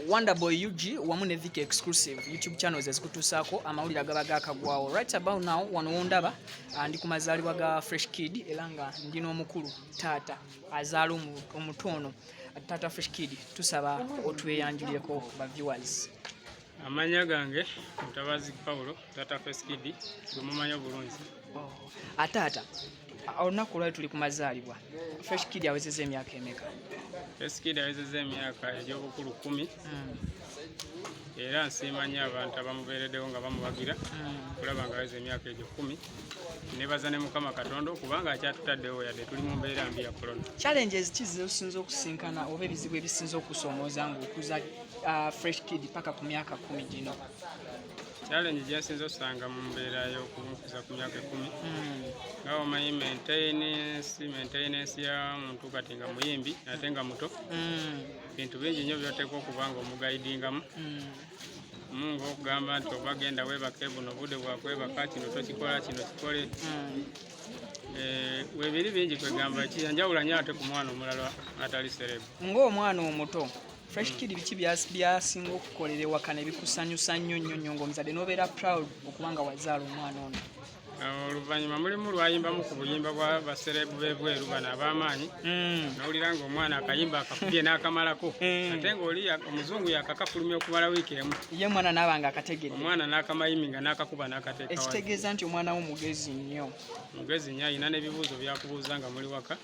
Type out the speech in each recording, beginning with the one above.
Wonderboy UG wamu ne Vic Exclusive YouTube channels ezikutuusaako amawulire agaba gakagwawo. Right about now, wano wondaba ndi ku mazaalibwa ga Fresh Kid, era nga ndi n'omukulu taata azaala omuto ono. Taata Fresh Kid, tusaba otweyanjulireko ba viewers. Amannya gange Mutabazi Paulo, taata Fresh Kid gwe mumanyi obulungi. Oh. Ataata, olunaku olwali tuli ku mazaalibwa, Fresh Kid awezezza emyaka emeka? Fresh Kid awezezza emyaka egy'obukulu 10. Era nsiima nnyo abantu abamubeereddewo nga bamuwagira okulaba nga aweza emyaka egyo 10. Nebaza ne Mukama Katonda okubanga akyatutaddewo yadde tuli mu mbeera mbi ya korona. Challenges ki zeosinza okusinkana oba ebizibu ebisinza okusoomooza ng'okuza Fresh Kid paka ku myaka 10 gino? Challenge gyensinza osanga mu mbeera y'okumukuza ku myaka 10, nga omanyi maintenance ya muntu kati nga muyimbi ate nga muto, bintu bingi nnyo byoteekwa okuba nga omuguidingamu, mu ngaokugamba nti oba genda weebake, buno budde bwakwebaka, kino tokikola, kino kikole. Webiri bingi, kwegamba kiyanjawula nnyo ate ku mwana omulala atali celeb. Ng'omwana omuto Fresh Kid, biki byasinga okukolera ewaka ne bikusanyusa nnyo nnyo nnyo ng'omuzadde n'obeera proud okuba nga wazaala omwana ono? Oluvannyuma mulimu lwayimbamu ku buyimba bwa ba celeb b'ebweru bano ab'amaanyi, nowulira nga omwana akayimba akakubye n'akamalako, ate ng'oli omuzungu yakakafulumya okumala wiiki emu. Ye mwana naaba nga akategedde. Omwana n'akamayimi nga n'akakuba n'akateeka wali. Ekitegeeza nti omwana wo mugezi nnyo. Mugezi nnyo, alina n'ebibuuzo byakubuuza nga muli waka,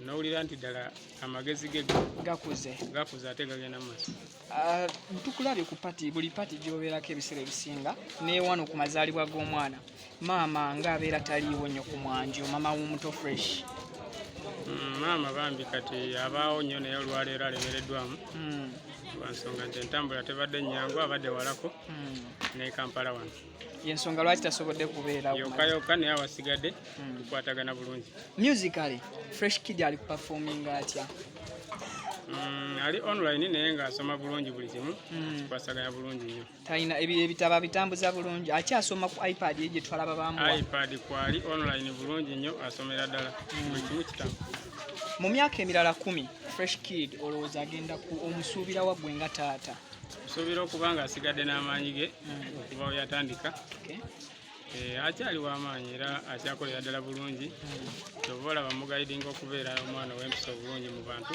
nowulira nti ddala amagezi ge gakuze. Gakuze ate gagenda mu maaso. Ah, tukulabye ku party, buli party gy'obeerako ebiseera ebisinga, ne wano ku mazaalibwa g'omwana, maama ng'abeera taliiwo nnyo ku mwanjo, maama w'omuto Fresh. Maama bambi kati abaawo nnyo, naye olwaleero alemereddwamu lwa nsonga nti entambula tebadde nnyangu, abadde walako ne Kampala wano. Yensonga lwaki tasobodde kubeera. Yokka yokka, naye awasigadde tukwatagana bulungi. Musically, Fresh Kid ali kuperforminga atya? Ali online naye ng'asoma bulungi buli kimu, kikwasaganya bulungi nnyo. Talina ebitabo abitambuza bulungi, akyasoma ku iPad ye gye twalaba bamuwa? iPad kwali online bulungi nnyo, asomera ddala buli kimu kitabu. Mu myaka emirala 10, Fresh Kid olowooza agenda ku omusuubira waggwe nga taata? Nsuubira okuba nga asigadde n'amaanyi ge okuva we yatandika. Akyali w'amaanyi era akyakolera ddala bulungi. Kyova olaba muguidinga okubeera omwana ow'empisa obulungi mu bantu,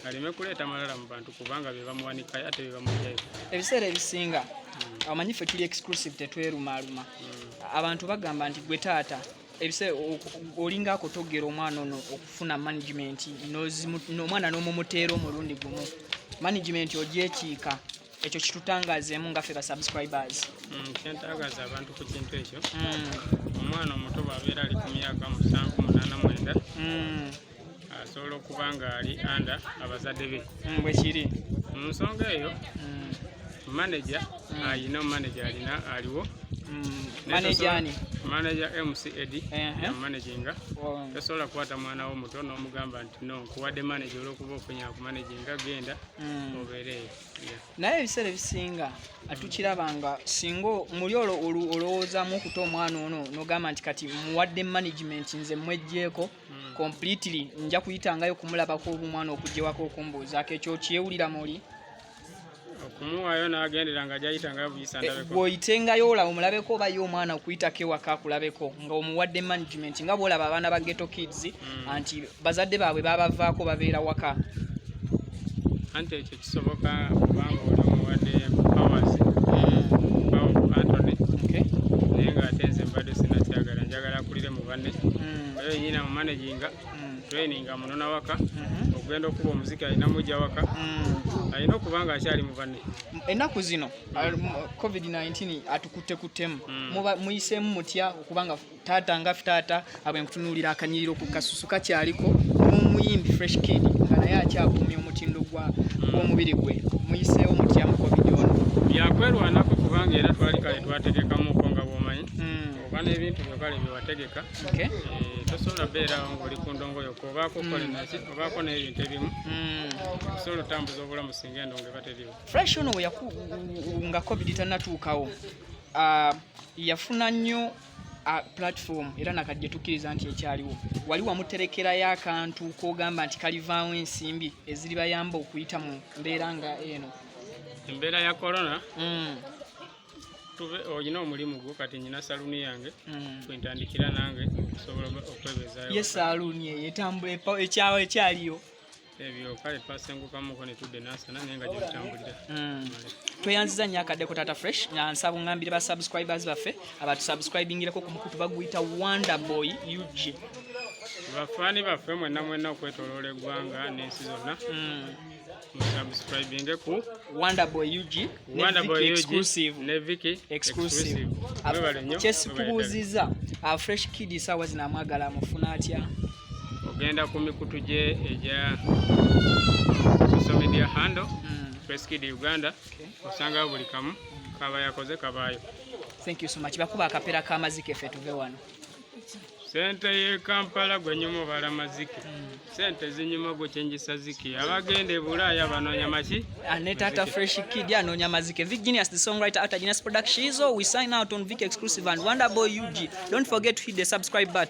aleme kuleeta malala mu bantu, kubanga be bamuwanikayo ate be bamugjayo. Ebiseera ebisinga, omanyi ffe tuli exclusive, tetwerumaaluma. Abantu bagamba nti gwe taata ebiseera olinga akotogera omwana ono okufuna management, n'omwana n'omumuteera omulundi gumu, management ogyekiika. Ekyo kitutangazeemu nga ffe ba subscribers. Kyentagaza abantu ku kintu ekyo, omwana omuto bw'abeera ali ku myaka 7, 8, 9, asobola okuba nga ali under abazadde be. Bwe kiri. Mu nsonga eyo, manager ayina, manager alina aliwo. Manager ani? Manager MC Edi yamanaginga. Tosobola kukwata mwana wo muto n'omugamba nti no, nkuwadde manager olwokuba ofunya akumanaginga, genda obeere eyo. Yeah. Naye ebiseera ebisinga tukiraba nga singa muli olowoozaamu okuta omwana ono n'ogamba nti kati muwadde management, nze mweggyeko completely, nja kuyitangayo kumulabako oba omwana okujjewako okumbuuzaako, ekyo kyewulira muli? Okumuwaayo n'agendera nga gyayitangayo buyisa ndabeko. Bw'oyitengayo olaba omulabeko, oba ye omwana okuyitako ewaka akulabeko nga omuwadde management, nga bw'olaba abaana ba ghetto kids anti bazadde baabwe babavaako, babeera waka. Anti ekyo kisoboka kubanga oli omuwadde powers, power of attorney. Naye ng'ate nze mbadde sinakyagala, njagala akulire mu banne. Oyo yenyini amumanaginga, training amunona waka, okugenda okuba omuziki alina mujja waka, alina okuba nga akyali mu banne. Ennaku zino COVID-19 atukutte kuttemu. Muyiseemu mutya okubanga taata nga taata abwe nkutunuulira akanyiriro ku kasusu kakyaliko, n'omuyimbi Fresh Kid nga naye akyakuumya omutindo gw'omubiri gwe, muyiseewo mutya mu COVID ono? Byakwerwanako, kubanga era twali kale twategekamuko nga bw'omanyi, oba n'ebintu byo kale byewategeka. Tosobola beerawo ng'oli ku ndongo yokka, obaako kole naki, obaako n'ebintu ebimu osobola otambuza obulamu singa endongo eba teriwo. Fresh ono nga COVID tannatuukawo, yafuna nnyo platform, era nakajje tukkiriza nti ekyaliwo. Wali wamuterekerayo akantu k'ogamba nti kalivaamu ensimbi eziribayamba okuyita mu mbeera nga eno? Embeera ya corona, olina omulimu gwo. Kati nyina saluuni yange kwentandikira nange okusobola okwebezaayo. Ye saluuni eyo etambula ekyawo ekyaliyo? Ebyo kale twasengukamuko ne tudde Nansana, naye nga gyetutambulira. Tweyanziza nnyo akaddeko, Taata Fresh. Nga nsaba ŋŋambire ba subscribers baffe abatusubscribingireko ku mukutu baguyita Wonder Boy UG. Bafaani baffe mwenna mwenna okwetoloola eggwanga n'ensi zonna, musubscribinge ku Wonder Boy UG ne Wonder Boy Vicky UG Exclusive. Ne Vicky Exclusive. Mwebale nnyo. Kyesikubuuziza, Fresh Kid saawa zino amwagala amufuna atya? Ogenda ku mikutu gye egya social media handle, Fresh Kid Uganda, osangayo buli kamu kaba yakoze kabaayo. Thank you so much. Bakuba akapeera k'amazike ffe tuve wano. Sente ye Kampala gwe nyuma obala mazike, sente zinyuma gwe kyenjisa ziki, abagenda e Bulaaya banoonya maki. Ne Tata Fresh Kid anoonya mazike. Vic Genius, the songwriter at Genius Productions. We sign out on Vic Exclusive and Wonder Boy UG. Don't forget to hit the subscribe button.